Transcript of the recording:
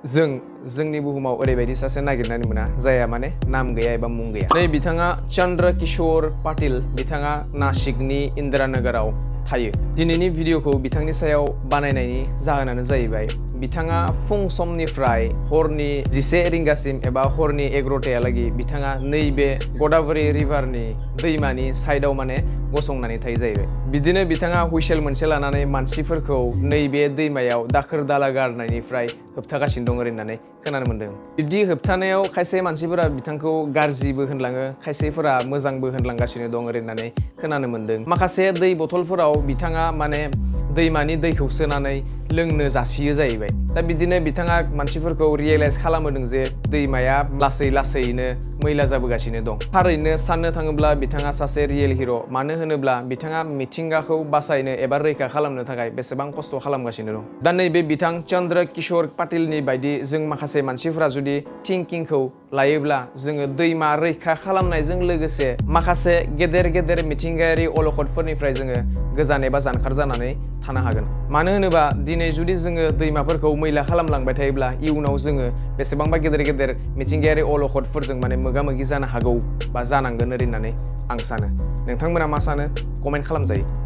जोंनि बुहुमाव ओरैबायदि सासे नागिरनानै मोना जायहा माने नाम गैया एबा मुं गैया। नै बिथाङा चंद्र किशोर पाटिल, बिथाङा नासिकनि इन्द्रानगराव थायो। दिनैनि भिडिअखौ बिथांनि सायाव बानायनायनि जाहोनानो जाहैबाय बिथाङा फुं समनिफ्राय हरनि 11 रिंगासिम एबा हरनि 11टायालागै बिथाङा नैबे गदावरी रिभारनि दैमानि साइडआव माने गसंनानै थायो जाहैबाय। बिदिनो बिथाङा हुइसेल मोनसे लानानै मानसिफोरखौ नैबे दैमायाव दाखोर दाला गारनायनिफ्राय होबथागासिनो दं होननानै खोनानो मोन्दों। बिब्दि होबथानायाव खायसे मानसिफोरा बिथांखौ गाज्रिबो होनलाङो, खायसेफोरा मोजांबो होनलांगासिनो दं होननानै खोनानो मोन्दों। माखासे दै बथलफोराव बिथाङा माने दैमानि दैखौ सोनानै लोंनो जासियो जाहैबाय। दा बिदिनो बिथाङा मानसिफोरखौ रियेलाइज खालामहोदों जे दैमाया लासै लासैनो मैला जाबोगासिनो दं। थारैनो साननो थाङोब्ला बिथाङा सासे रियेल हिर'। मानो होनोब्ला बिथाङा मिथिंगाखौ बासायनो एबा रैखा खालामनो थाखाय बेसेबां खस्थ' खालामगासिनो दं। दा नैबे बिथां चंद्र किशोर पाटिलनि बायदि जों माखासे मानसिफोरा जुदि थिंकिंखौ लायोब्ला जोङो दैमा रैखा खालामनायजों लोगोसे माखासे गेदेर मिथिंगायारि अलखदफोरनिफ्राय जोङो गोजान एबा जानखार जानानै थानो हागोन। मानो होनोबा दिनै जुदि जोङो दैमाफोरखौ मैला खालामलांबाय थायोब्ला इयुनाव जोङो बेसेबांबा गेदेर मिथिंगायारि अलखदफोरजों माने मोगा मोगि जानो हागौ बा जानांगोन होननानै आं सानो। नोंथांमोना मा सानो? कमेन्ट खालामजायो।